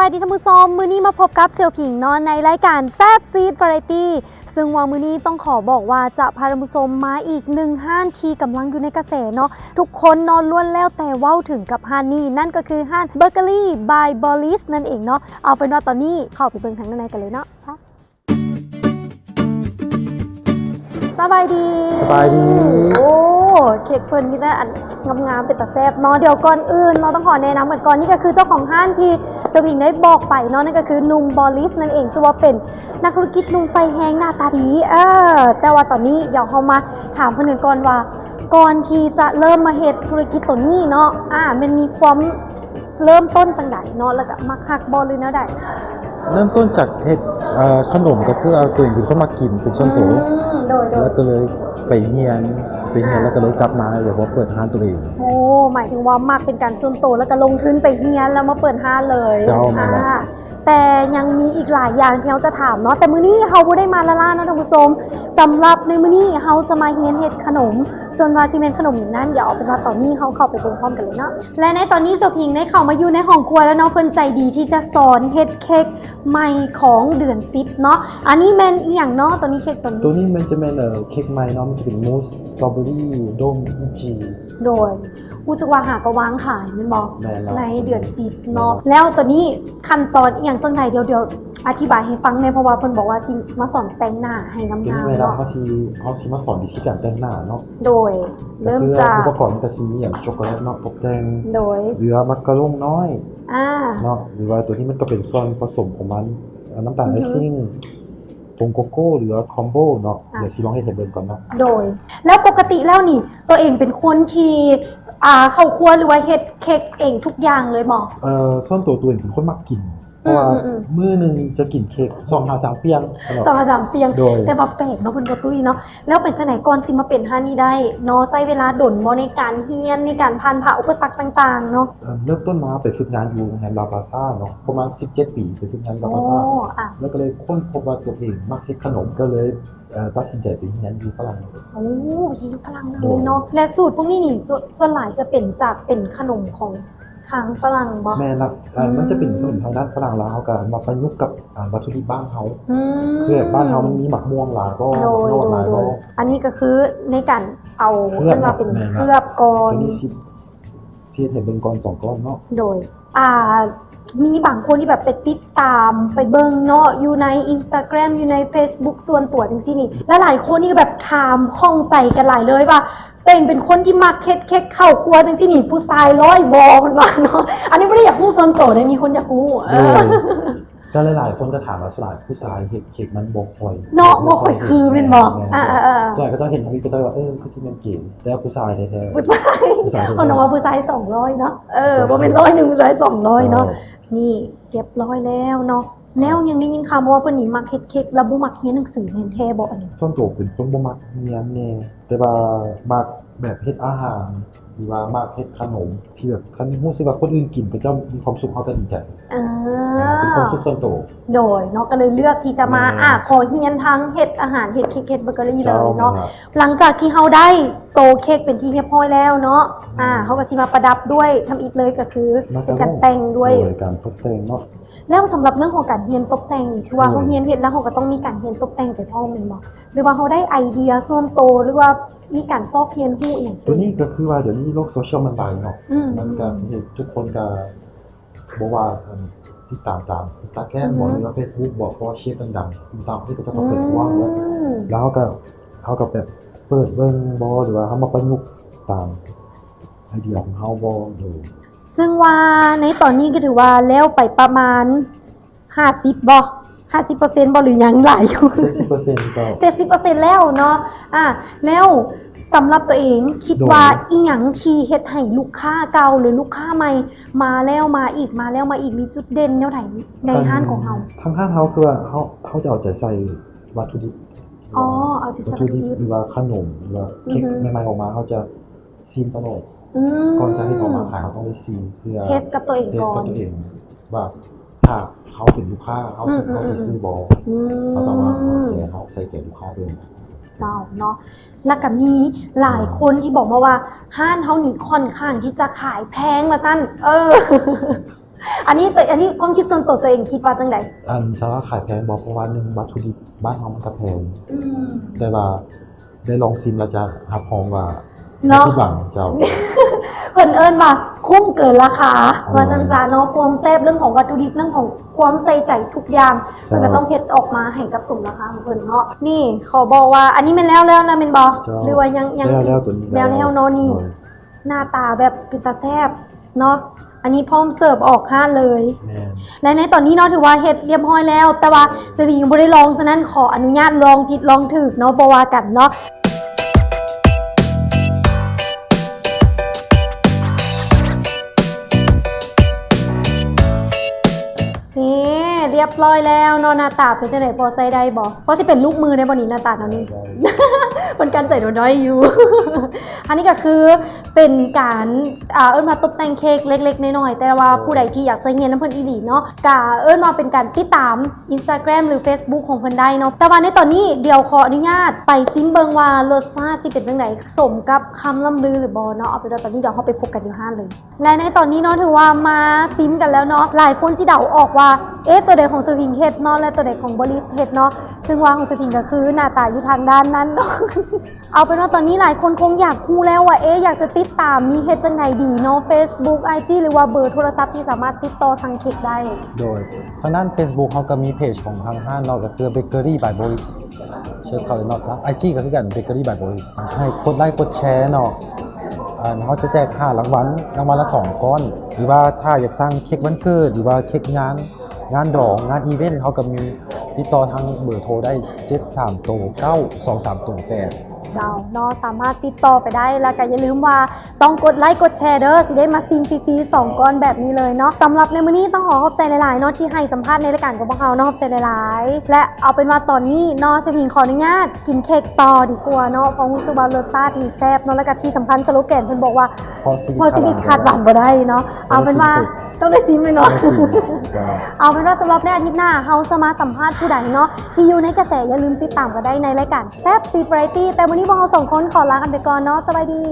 ບາຍດີທ່ານຜູ້ຊົມ, ມື້ນີ້ມາພົບກັບເຊວຜິງເນາະ ໃນລາຍການແຊບຊີດວາໄຣຕີ ເຊິ່ງວ່າມື້ນີ້ຕ້ອງຂໍບອກວ່າຈະພາທ່ານຜູ້ຊົມມາອີກໜຶ່ງຮ້ານທີ່ກຳລັງຢູ່ໃນກະແສເນາະ, ທຸກຄົນເນາະລ້ວນແລ້ວແຕ່ເວົ້າເຖິງກັບຮ້ານນີ້, ນັ້ນກໍຄືຮ້ານ Bakery by Boris ນັ້ນເອງເນາະ. ເອົາເປັນວ່າຕອນນີ້ເຂົ້າໄປເບິ່ງທາງໃນກັນເລີຍເນາະ. ສະບາຍດີ. ສະບາຍດີ. ໂອ້ ເຄັກເພິ່ນມີແຕ່ອັນງາມໆ ເປັນຕາແຊບເນາະ. ດຽວກ່ອນອື່ນເນາະ ຕ້ອງຂໍແນະນຳກັນກ່ອນ, ນີ້ກໍຄືເຈົ້າຂອງຮ້ານທີ່ສະວິງໄດ້ບອກໄປເນາະ, ນັ້ນກໍຄືໜຸ່ມ Boris ນັ້ນເອງ, ຖືວ່າເປັນນັກທຸລະກິດໜຸ່ມໄຟແຮງໜ້າຕາດີ. ເອີ ແຕ່ວ່າຕອນນີ້ດຽວເຮົາມາຖາມເພິ່ນກັນກ່ອນວ່າ ກ່ອນທີ່ຈະເລີ່ມມາເຮັດທຸລະກິດໂຕນີ້ເນາະ ອາ ແມ່ນມີຄວາມ ເລີ່ມຕົ້ນຈັ່ງໃດເນາະ ແລ້ວກະມັກຮັກບໍ່ ຫຼືແນວໃດ? ເລີ່ມຕົ້ນຈາກເຮັດ ເອີ ຂະໜົມ ກໍຄືວ່າຕົວເອງເປັນຄົນມັກກິນເປັນສ່ວນໂຕ. ອືມ ໂດຍໆ ແລ້ວກໍເລີຍໄປຮຽນ ໄປຮຽນ ອາ ແລ້ວກໍເລີຍກັບມາ ແລ້ວກໍເປີດຮ້ານຕົວເອງ. ໂອ້ ໝາຍເຖິງວ່າມັກເປັນການສ່ວນໂຕ ແລ້ວກໍລົງທຶນໄປຮຽນ ແລ້ວມາເປີດຮ້ານເລີຍ. ເຈົ້າ ແມ່ນແລ້ວ. ອາ ແຕ່ຍັງມີອີກຫຼາຍຢ່າງທີ່ເຮົາຈະຖາມເນາະ, ແຕ່ມື້ນີ້ເຮົາບໍ່ໄດ້ມາລ້າໆເນາະທ່ານຜູ້ຊົມ. ສຳລັບໃນມື້ນີ້ເຮົາຈະມາຮຽນເຮັດຂະໜົມ, ສ່ວນວ່າຊິແມ່ນຂະໜົມຫຍັງນັ້ນ ດຽວເອົາເປັນວ່າຕອນນີ້ເຮົາເຂົ້າໄປເບິ່ງພ້ອມກັນເລີຍເນາະ. ແລະໃນຕອນນີ້ເຈົ້າພິງໄດ້ເຂົ້າມາຢູ່ໃນຫ້ອງຄົວແລ້ວເນາະ, ເພິ່ນໃຈດີທີ່ຈະສອນເຮັດເຄັກໃໝ່ຂອງເດືອນສິບເນາະ. ອັນນີ້ແມ່ນອີ່ຫຍັງເນາະ ໂຕນີ້ ເຄັກໂຕນີ້? ໂຕນີ້ມັນຈະແມ່ນ ເອີ ເຄັກໃໝ່ເນາະ, ມັນຈະເປັນມູສສະຕໍເບີຣີດົມລິ້ນຈີ່. ໂດຍ ຮູ້ສຶກວ່າຫາກໍວາງຂາຍແມ່ນບໍ່? ແມ່ນແລ້ວ ໃນເດືອນສິບເນາະ. ແມ່ນແລ້ວ ແລ້ວໂຕນີ້ຂັ້ນຕອນອີ່ຫຍັງຈັ່ງໃດ? ດຽວ ດຽວອະທິບາຍໃຫ້ຟັງແດ່ ເພາະວ່າເພິ່ນບອກວ່າຊິມາສອນແຕ່ງໜ້າໃຫ້ງາມໆ ໂຕນີ້ແມ່ນແລ້ວ ເນາະ. ເຮົາຊິ ເຮົາຊິມາສອນວິທີການແຕ່ງໜ້າເນາະ. ໂດຍ ເລີ່ມຈາກ ກໍຄືວ່າອຸປະກອນມັນກໍຊິມີຫຍັງ ຊັອກໂກແລັດເນາະ ຕົບແຕ່ງ. ໂດຍ ຫຼືວ່າມັກກະລົງນ້ອຍ ອາ ເນາະ ຫຼືວ່າໂຕນີ້ມັນກໍເປັນສ່ວນປະສົມຂອງມັນ ເອີ ນ້ຳຕານ ອືຮຶ ໄອຊິງ ຜົງໂກໂກ້ ຫຼືວ່າຄຣຳເບິ້ນເນາະ. ອາ ດຽວຊິລອງເຮັດໃຫ້ເບິ່ງກ່ອນເນາະ. ໂດຍ ແລ້ວປົກກະຕິແລ້ວນີ້ ໂຕເອງເປັນຄົນທີ່ ອ່າ ເຂົ້າຄົວ ຫຼືວ່າເຮັດເຄັກເອງທຸກຢ່າງເລີຍບໍ່? ເອີ ສ່ວນຕົວ ຕົວເອງເປັນຄົນມັກກິນ ເພາະວ່າ ອືມໆໆ ມື້ໜຶ່ງຈະກິນເຄັກສອງຫາສາມປ່ຽງເນາະ. ສອງຫາສາມປ່ຽງ. ໂດຍ ແຕ່ວ່າແປກເນາະ ເພິ່ນບໍ່ຕຸ້ຍເນາະ. ແລ້ວເປັນຈັ່ງໃດ ກ່ອນຊິມາເປັນຮ້ານນີ້ໄດ້ເນາະ ໃຊ້ເວລາດົນບໍ່ໃນການຮຽນ ໃນການຜ່ານຜ່າອຸປະສັກຕ່າງໆເນາະ? ເອີ ເລີ່ມຕົ້ນມາໄປຝຶກງານຢູ່ໂຮງແຮມລາວພາຊາເນາະ ປະມານສິບເຈັດປີ ໄປຝຶກງານລາວພາຊາ. ໂອ້ ອາ ແລ້ວກໍເລີຍຄົ້ນພົບວ່າຕົວເອງມັກເຮັດຂະໜົມ ກໍເລີຍ ເອີ ຕັດສິນໃຈໄປຮຽນຢູ່ຝຣັ່ງເລີຍ. ໂອ້ ຮຽນຢູ່ຝຣັ່ງເລີຍເນາະ. ໂດຍ ແລະສູດພວກນີ້ນີ້ ສ່ວນ ສ່ວນຫຼາຍຈະເປັນຈາກ ເປັນຂະໜົມຂອງທາງຝຣັ່ງບໍ່? ແມ່ນລະ. ອືມ ມັນຈະເປັນຂະໜົມທາງດ້ານຝຣັ່ງ ແລ້ວເຮົາກໍມາປະຍຸກກັບ ອ່າ ວັດຖຸດິບບ້ານເຮົາ. ອືມ ຄືແບບບ້ານເຮົາມັນມີໝາກມ່ວງຫຼາຍບໍ່ ໂດຍ ໝາກຍອດຫຼາຍບໍ່? ໂດຍ ອັນນີ້ກໍຄືໃນການເອົາ ເຄື່ອງ ເອີ້ນວ່າເປັນເຄື່ອບກ່ອນ. ໂຕນີ້ຊິ ຊິເຮັດໃຫ້ເບິ່ງກ່ອນສອງກ້ອນເນາະ. ໂດຍ ອ່າ ມີບາງຄົນທີ່ແບບໄປຕິດຕາມໄປເບິ່ງເນາະ ຢູ່ໃນ Instagram ຢູ່ໃນ Facebook ສ່ວນຕົວຈັ່ງຊີ້ນີ້ ຫຼາຍໆຄົນນີ້ກໍແບບຖາມຂ້ອງໃຈກັນຫຼາຍເລີຍວ່າ ຕົວເອງເປັນຄົນທີ່ມັກເຮັດເຄັກເຂົ້າຄົວຈັ່ງຊີ້ນີ້ ຜູ້ຊາຍຮ້ອຍບໍ່ ເພິ່ນວ່າເນາະ. ອັນນີ້ບໍ່ໄດ້ຢາກຮູ້ສ່ວນຕົວເດ້ ມີຄົນຢາກຮູ້. ເອີ ໂດຍ ກໍຫຼາຍໆຄົນກໍຖາມວ່າ ສ່ວນຫຼາຍຜູ້ຊາຍເຮັດເຄັກມັນບໍ່ຄ່ອຍ ເນາະ ບໍ່ຄ່ອຍຄືແມ່ນບໍ່? ແມ່ນ ອ່າໆໆ ສ່ວນໃຫຍ່ກໍຈະເຫັນທຳອິດ ກໍຈະວ່າ ເອີ ຄືຊິແມ່ນເກ ແຕ່ຜູ້ຊາຍແທ້ໆ ຜູ້ຊາຍ ຜູ້ຊາຍແທ້ໆ ເພິ່ນວ່າຜູ້ຊາຍສອງຮ້ອຍເນາະ. ເອີ ບໍ່ແມ່ນຮ້ອຍໜຶ່ງ ຜູ້ຊາຍສອງຮ້ອຍເນາະ. ເອີ ນີ້ເກັບຮ້ອຍແລ້ວເນາະ. ແລ້ວຍັງໄດ້ຍິນຂ່າວມາວ່າເພິ່ນນີ້ມັກເຮັດເຄັກ ແລ້ວບໍ່ມັກຮຽນໜັງສື ແມ່ນແທ້ບໍ່ອັນນີ້? ສ່ວນຕົວເປັນຄົນບໍ່ມັກຮຽນແດ່ ແຕ່ວ່າມັກແບບເຮັດອາຫານ ຫຼືວ່າມັກເຮັດຂະໜົມ ທີ່ແບບຄັນຮູ້ສຶກວ່າຄົນອື່ນກິນ ເຂົາເຈົ້າມີຄວາມສຸກ ເຮົາກໍດີໃຈ. ອ່າ ເປັນຄວາມສຸກສ່ວນໂຕ. ໂດຍເນາະ ກໍເລີຍເລືອກທີ່ຈະມາ ແມ່ນ ອ່າ ຂໍຮຽນທາງເຮັດອາຫານ ເຮັດເຄັກ ເຮັດເບເກີຣີເລີຍເນາະ. ເຈົ້າ ແມ່ນລະ. ຫຼັງຈາກທີ່ເຮົາໄດ້ໂຕເຄັກເປັນທີ່ຮຽບຮ້ອຍແລ້ວເນາະ ອືມ ອ່າ ເຮົາກໍຊິມາປະດັບດ້ວຍທຳອິດເລີຍ ກໍຄືເປັນການແຕ່ງດ້ວຍ ໂດຍການຕົບແຕ່ງເນາະ. ແລ້ວສຳລັບເລື່ອງຂອງການຮຽນຕົບແຕ່ງນີ້ ຖືວ່າ ໂດຍ ເຮົາຮຽນເຮັດແລ້ວ ເຮົາກໍຕ້ອງມີການຮຽນຕົບແຕ່ງໄປພ້ອມແມ່ນບໍ່? ຫຼືວ່າເຮົາໄດ້ໄອເດຍສ່ວນໂຕ ຫຼືວ່າມີການຊອກຮຽນຮູ້ອີ່ຫຍັງ? ຕົວນີ້ກໍຄືວ່າດຽວນີ້ໂລກໂຊຊຽວມັນໄວເນາະ ອືມ ມັນກໍເຮັດ ທຸກຄົນກໍບໍ່ວ່າ ອັນ ຕິດຕາມຕາມ Instagram ອືຮຶ ບໍ ຫຼືວ່າ Facebook ບໍ ເພາະວ່າເຊບມັນດັງ ຕາມທີ່ເຂົາເຈົ້າກໍເປີດກວ້າງເນາະ ອືມ ແລ້ວເຮົາກໍ ເຮົາກໍແບບເປີດເບິ່ງບໍ ຫຼືວ່າເຮົາມາປະຍຸກຕາມໄອເດຍຂອງເຮົາບໍ. ໂດຍ ເຊິ່ງວ່າໃນຕອນນີ້ກໍຖືວ່າແລ້ວໄປປະມານຫ້າສິບບໍ ຫ້າສິບເປີເຊັນບໍ ຫຼືຍັງຫຼາຍຢູ່? ເຈັດສິບເປີເຊັນກໍ ເຈັດສິບເປີເຊັນແລ້ວເນາະ. ອ່າ ແລ້ວສຳລັບຕົວເອງຄິດວ່າ ໂດຍ ອີ່ຫຍັງທີ່ເຮັດໃຫ້ລູກຄ້າເກົ່າ ຫຼືລູກຄ້າໃໝ່ມາແລ້ວມາອີກ ມາແລ້ວມາອີກ ມີຈຸດເດັ່ນແນວໃດໃນຮ້ານຂອງເຮົາ? ທາງຮ້ານເຮົາຄືວ່າເຮົາ ເຮົາຈະເອົາໃຈໃສ່ວັດຖຸດິບ ອໍ ເອົາໃຈໃສ່ວັດຖຸດິບ ວັດຖຸດິບ ຫຼືວ່າຂະໜົມ ຫຼືວ່າເຄັກ ອືຮຶ ໃໝ່ໆອອກມາ ເຮົາຈະ ຊີມຕະຫຼອດ ອືມ ກ່ອນຈະເຮັດອອກມາຂາຍ ເຮົາຕ້ອງໄດ້ຊີມເພື່ອເທສກັບຕົວເອງ ເທສກັບຕົວເອງວ່າ ຖ້າເຮົາເປັນລູກຄ້າ ເຮົາ ອືມໆໆ ເຮົາຊິຊື້ບໍ່ ອືມ ເຮົາຕ້ອງວ່າເຮົາໃສ່ ເຮົາໃສ່ໃຈລູກຄ້າເດີ. ເຈົ້າເນາະ ແລ້ວກໍມີຫຼາຍຄົນທີ່ບອກມາວ່າ ຮ້ານເຮົານີ້ຂ້ອນຂ້າງທີ່ຈະຂາຍແພງວ່າຊັ້ນ ເອີ. ອັນນີ້ ອັນນີ້ຄວາມຄິດສ່ວນຕົວ ຕົວເອງຄິດວ່າຈັ່ງໃດ? ອັນ ສາວວ່າຂາຍແພງບໍ່ ເພາະວ່າໜຶ່ງ ວັດຖຸດິບບ້ານເຮົາມັນກໍແພງ ອືມ ແຕ່ວ່າໄດ້ລອງຊີມແລ້ວຈະຮັບຮອງວ່າ ເນາະ ບໍ່ຜິດຫວັງເຈົ້າ ເພິ່ນເອີ້ນວ່າຄຸ້ມເກີນລາຄາ ອໍ ວ່າຊັ້ນຊະເນາະ ຄວາມແຊບ ເລື່ອງຂອງວັດຖຸດິບ ເລື່ອງຂອງຄວາມໃສ່ໃຈທຸກຢ່າງ ເຈົ້າ ເພິ່ນກໍຕ້ອງເຮັດອອກມາໃຫ້ກັບສົມລາຄາຂອງເພິ່ນເນາະ. ນີ້ຂໍບອກວ່າ ອັນນີ້ແມ່ນແລ້ວ ແລ້ວນະ ແມ່ນບໍ່? ເຈົ້າ ຫຼືວ່າຍັງ ຍັງ ແລ້ວ ແລ້ວ ໂຕນີ້ແລ້ວ ແລ້ວແລ້ວເນາະນີ້ ໂດຍ ໜ້າຕາແບບເປັນຕາແຊບເນາະ. ອັນນີ້ພ້ອມເສີບອອກຮ້ານເລີຍ ແມ່ນ ແລະໃນຕອນນີ້ເນາະ ຖືວ່າເຮັດຮຽບຮ້ອຍແລ້ວ ແຕ່ວ່າສະຫວີງຍັງບໍ່ໄດ້ລອງ ສະນັ້ນຂໍອະນຸຍາດລອງຜິດລອງຖືກເນາະ ບໍ່ວ່າກັນເນາະ. ນີ້ ຮຽບຮ້ອຍແລ້ວເນາະ ໜ້າຕາເປັນຈັ່ງໃດ ພໍໃຊ້ໄດ້ບໍ່? ພໍຊິເປັນລູກມືໄດ້ບໍ່ນີ້ ໜ້າຕາແນວນີ້? ໄດ້ ເພິ່ນກັ້ນໃຈໜ້ອຍຢູ່. ອັນນີ້ກໍຄືເປັນການ ອ່າ ເອີ້ນວ່າຕົບແຕ່ງເຄັກເລັກໆນ້ອຍໆ ແຕ່ວ່າ ໂອ້ ຜູ້ໃດທີ່ຢາກຈະຮຽນນຳເພິ່ນອີ່ຫຼີເນາະ ກໍເອີ້ນວ່າເປັນການຕິດຕາມ Instagram ຫຼື Facebook ຂອງເພິ່ນໄດ້ເນາະ. ແຕ່ວ່າໃນຕອນນີ້ ດຽວຂໍອະນຸຍາດໄປຊີມເບິ່ງວ່າລົດຊາດຊິເປັນຈັ່ງໃດ ສົມກັບຄຳລ່ຳລືຫຼືບໍ່ເນາະ. ເອົາເປັນວ່າຕອນນີ້ດຽວເຮົາໄປພົບກັນຢູ່ຮ້ານເລີຍ. ແລະໃນຕອນນີ້ເນາະ ຖືວ່າມາຊີມກັນແລ້ວເນາະ ຫຼາຍຄົນຊິເດົາອອກວ່າ ເອະ ໂຕໃດຂອງສະຫວິງເຮັດເນາະ ແລະໂຕໃດຂອງບໍລິສເຮັດເນາະ ຊຶ່ງວ່າຂອງສະຫວິງກໍຄືໜ້າຕາຢູ່ທາງດ້ານນັ້ນເນາະ. ເອົາເປັນວ່າຕອນນີ້ຫຼາຍຄົນຄົງຢາກຮູ້ແລ້ວວ່າ ເອະ ຢາກຈະຕິດຕາມ ມີເຮັດຈັ່ງໃດດີເນາະ Facebook IG ຫຼືວ່າເບີໂທລະສັບທີ່ສາມາດຕິດຕໍ່ສັ່ງເຄັກໄດ້? ໂດຍ ທາງດ້ານ Facebook ເຮົາກໍມີເພຈຂອງທາງຮ້ານເນາະ ກໍຄື Bakery by Boris ເຊີດເຂົ້າເນາະ ທາງ IG ກໍຄືກັນ Bakery by Boris ໃຫ້ກົດໄລກົດແຊເນາະ. ອັນ ເຮົາຈະແຈກຫ້າລາງວັນ ລາງວັນລະສອງກ້ອນ ຫຼືວ່າຖ້າຢາກສັ່ງເຄັກວັນເກີດ ຫຼືວ່າເຄັກງານ ງານດອງ ງານອີເວັນ ເຮົາກໍມີ ຕິດຕໍ່ທາງເບີໂທໄດ້ ເຈັດສາມໂຕເກົ້າ ສອງສາມໂຕແປດ ເຈົ້າເນາະ ສາມາດຕິດຕໍ່ໄປໄດ້ ແລ້ວກໍຢ່າລືມວ່າຕ້ອງກົດໄລກົດແຊເດີ ຊິໄດ້ມາຊີມຟຣີໆສອງກ້ອນແບບນີ້ເລີຍເນາະ. ສຳລັບໃນມື້ນີ້ຕ້ອງຂໍຂອບໃຈຫຼາຍໆເນາະ ທີ່ໃຫ້ສຳພາດໃນລາຍການຂອງພວກເຮົາເນາະ ຂອບໃຈຫຼາຍໆ ແລະ ເອົາເປັນວ່າຕອນນີ້ເນາະ ສະຫວິງຂໍອະນຸຍາດກິນເຄັກຕໍ່ດີກວ່າເນາະ ເພາະຮູ້ສຶກວ່າລົດຊາດນີ້ແຊບເນາະ ແລ້ວກໍທີ່ສຳຄັນສະໂລແກນເພິ່ນບອກວ່າ ເພາະຊີວິດຂາດຫວານບໍ່ໄດ້ເນາະ. ເອົາເປັນວ່າ ຕ້ອງໄດ້ຊີມເລີຍເນາະ ຕ້ອງໄດ້ຊີມ ເຈົ້າ ເອົາເປັນວ່າສຳລັບໃນອາທິດໜ້າ ເຮົາຈະມາສຳພາດຜູ້ໃດເນາະ ທີ່ຢູ່ໃນກະແສ ຢ່າລືມຕິດຕາມກັນໄດ້ໃນລາຍການແຊບຊີບວາຣາຍຕີ້. ແຕ່ມື້ນີ້ພວກເຮົາສອງຄົນຂໍລາກັນໄປກ່ອນເນາະ ສະບາຍດີ.